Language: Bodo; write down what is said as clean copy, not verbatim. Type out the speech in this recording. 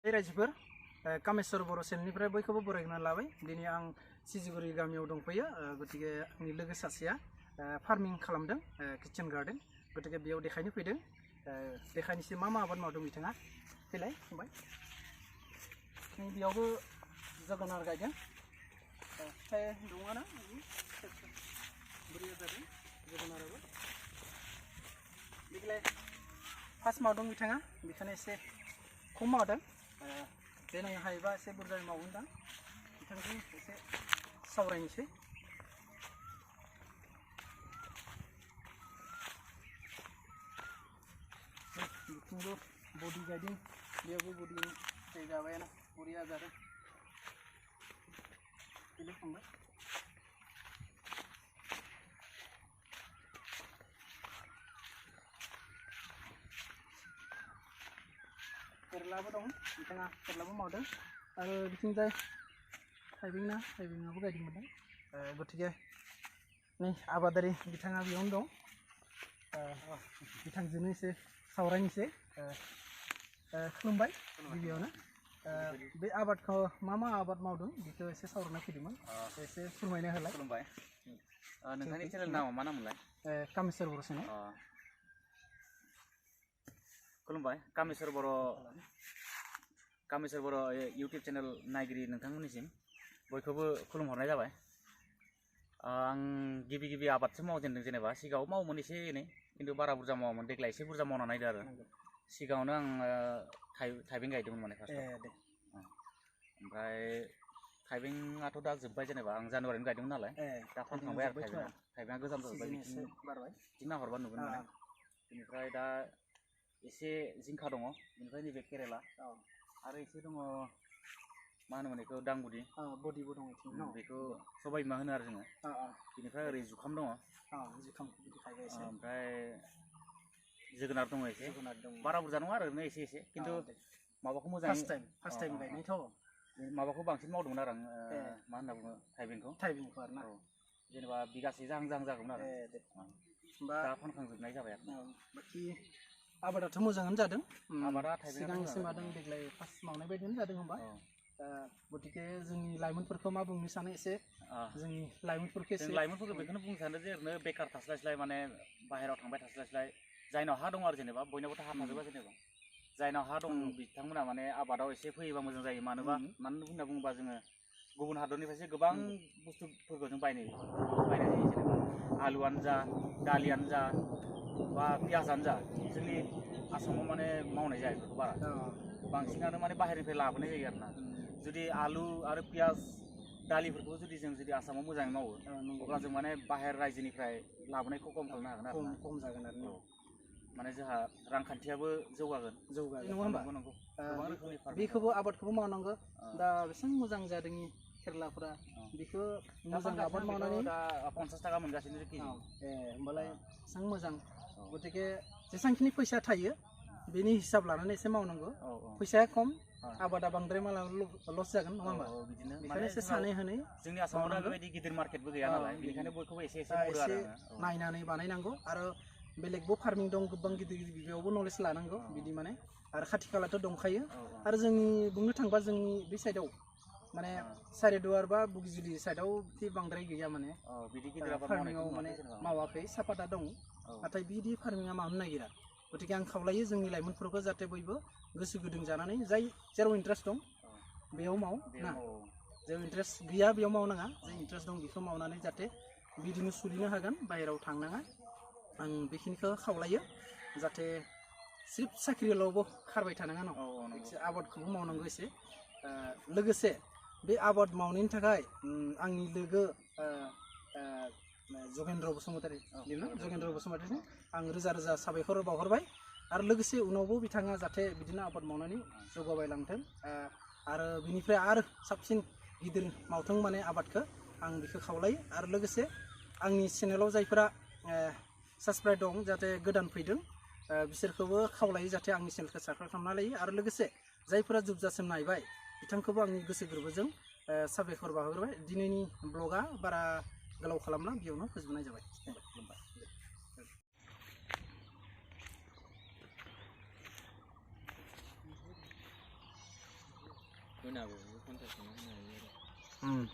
रायजोफोर कामेश्वर बर' चेनेलनिफ्राय बयखौबो बरायना लाबाय। दिनै आं सिजुगुरि गामियाव दंफैयो। गतिके आंनि लोगो सासेया फार्मिं खालामदों, किचेन गार्डेन। गतिके बेयाव देखायनो फैदों। देखायनोसै मा आबाद मावदों बिथाङा। फैलाय फंबाय। बेयावबो जोगोनार गायदों। फिथाइ दङना बुरजा जादों जोगोनाराबो। देग्लाय फार्स्ट मावदों बिथाङा, बेखायनो एसे खम मावदों। देनां हायोबा एसे बुरजायै मावगोनदां। बिथांजों एसे सावरायनोसै। बिथिंबो बडि गायदों, बेयावबो बडि फिथाइ जाबायानो बरिया जादों। बेनो फंबाय। केरेलाबो दं, बिथाङा केरेलाबो मावदों। आरो बिथिंजाय थाइबेंआबो गायदोंमोन। गतिके नै आबादारि बिथाङा बेयावनो दं। बिथांजोंनो एसे सावरायनोसै। खुलुमबाय गिबियावनो। बे आबादखौ मा आबाद मावदों बेखौ एसे सावरायनो फैदोंमोन। एसे फोरमायना होलाय। खुलुमबाय। नोंथांनि चेनेल नामा मा नाममोनलाय? कामेश्वर बर' चेनेल। खुलुमबाय। कामेश्वर बर' इउटुब चेनेल नायगिरि नोंथांमोननिसिम बयखौबो खुलुमहरनाय जाबाय। आं गिबि आबादसो मावजेनदों। जेनेबा सिगाङाव मावोमोन एसे एनै, खिन्थु बारा बुरजा मावामोन। देग्लाय एसे बुरजा मावना नायदो आरो। सिगाङावनो आं थाइबें गायदोंमोन माने फार्स्टआव। ओमफ्राय थाइबेंआथ' दा जोब्बाय। जेनेबा आं जानुवारियावनो गायदोंमोन नालाय, दा फानखांबाय आरो थाइबेंआ गोजाम जाबाय। बिथिं नाहरबा नुगोन माने। बेनिफ्राय दा एसे जिंखा दङ, बेनिफ्राय नैबे केरेला आरो एसे दङ। मा होनोमोन बेखौ? दांबुदि बडिबो दङ बेखौ सबाय बिमा होनो आरो जोङो। बेनिफ्राय ओरै जुखाम दङ। ओमफ्राय जोगोनार दङ एसे। बारा बुरजा नङा आरो, ओरैनो एसे खिन्थु माबाखौ मोजाङै फार्स्ट टाइम गायनायथ'। माबाखौ बांसिन मावदोंमोन आरो आं। मा होनना बुङो? थाइबेंखौ आरो ना। जेनेबा बिगासे जाहां जागौमोन आरो। दा फानखांजोबनाय जाबाय आरो। बाखि आबादाथ' मोजाङानो जादों। आबादा सिगांसो मादों, देग्लाय फार्स्ट मावनाय बायदियानो जादों होनबा। गतिके जोंनि लाइमोनफोरखौ मा बुंनो सानो एसे? जोंनि लाइमोनफोरखौ बेखौनो बुंनो सानो जे ओरैनो बेखार थास्लायस्लाय, माने बाहेरायाव थांबाय थास्लायस्लाय, जायनाव हा दं आरो, जेनेबा बयनावबोथ' हा थाजोबा। जेनेबा जायनाव हा दं बिथांमोना माने आबादाव एसे फैयोबा मोजां जायो। मानो होनना बुङोबा जोङो गुबुन हादरनिफ्रायसो गोबां बुस्थुफोरखौ जों बायनाय जायो। जेनेबा आलुआनो जा, दालियानो जा, बा पियाजानो जा, जोंनि आसामाव माने मावनाय जाया बेफोरखौ बारा। बांसिनानो माने बाहेरनिफ्राय लाबोनाय जायो आरोना। जुदि आलु आरो पियाज, दालिफोरखौ जुदि आसामाव मोजाङै मावो, अब्ला जों माने बाहेर रायजोनिफ्राय लाबोनायखौ खम खालामनो हागोन आरो। खम जागोन आरो। माने जोंहा रांखान्थियाबो जौगागोन। नङा होमबा? बेखौबो आबादखौबो मावनांगौ। दा बेसेबां मोजां जादों केरेलाफोरा। बेखौ मोजां आबाद मावनानै दा 50 थाखा मोनगासिनो केजि। होमबालाय बेसेबां मोजां। गतिके जेसेबांखिनि फैसा थायो बेनि हिसाब लानानै एसे मावनांगौ। फैसाया खम, आबादा बांद्राय मावब्ला लस जागोन, नङा होमबा? बिदिनो बेखायनो एसे सानै हनै जोंनि आसामाव दा बेबायदि गिदिर मार्केटबो गैया नालाय, बेनिखायनो बयखौबो एसे नायनानै बानायनांगौ। आरो बेलेगबो फार्मिं दं, गोबां गिदिर बेयावबो नलेज लानांगौ। बिदि माने आरो खाथि खालाथ' दंखायो। आरो जोंनि बुंनो थांबा जोंनि बे साइडआव माने सारिदुवार बा बुगिजुलि साइडआव बांद्राय गैया। माने फार्मिङाव माने मावाखै। सापाता दं, नाथाय बिदि फार्मिङा मावनो नागिरा। गतिके आं खावलायो जोंनि लाइमोनफोरखौ जाहाथे बयबो गोसो गुदुं जानानै, जाय जेराव इन्टारेस्ट दं बेयाव माव ना। जेराव इन्टारेस्ट गैया बेयाव मावनाङा। जाय इन्टारेस्ट दं बेखौ मावनानै जाहाथे बिदिनो सोलिनो हागोन, बाहेरायाव थांनाङा। आं बेखिनिखौ खावलायो। जाहाथे सिर्फ साख्रियावल'बो खारबाय थानाङा न'। आबादखौबो मावनांगौ एसे। लोगोसे बे आबाद मावनायनि थाखाय आंनि लोगो जगेन्द्र बसुमतारी, जगेन्द्र बसुमतारीनो आं रोजा रोजा साबायखर बावहरबाय। आरो लोगोसे उनावबो बिथाङा जाहाथे बिदिनो आबाद मावनानै जौगाबाय लांथों, आरो बिनिफ्राय आरो साबसिन गिदिर मावथों माने आबादखौ, आं बेखौ खावलायो। आरो लोगोसे आंनि चेनेलाव जायफोरा साबसक्राइब दं, जाहाथे गोदान फैदों, बिसोरखौबो खावलायो जाहाथे आंनि चेनेलखौ साबसक्राइब खालामना लायो। आरो लोगोसे जायफोरा जोबजासिम नायबाय बिथांखौबो आंनि गोसो गोरबोजों साबायखर बावहरबाय। दिनैनि ब्लगा बारा गोलाव खालामला, बेयावनो फोजोबनाय जाबाय। होनाबो कन्टेक्ट खालामनो हायो आरो उम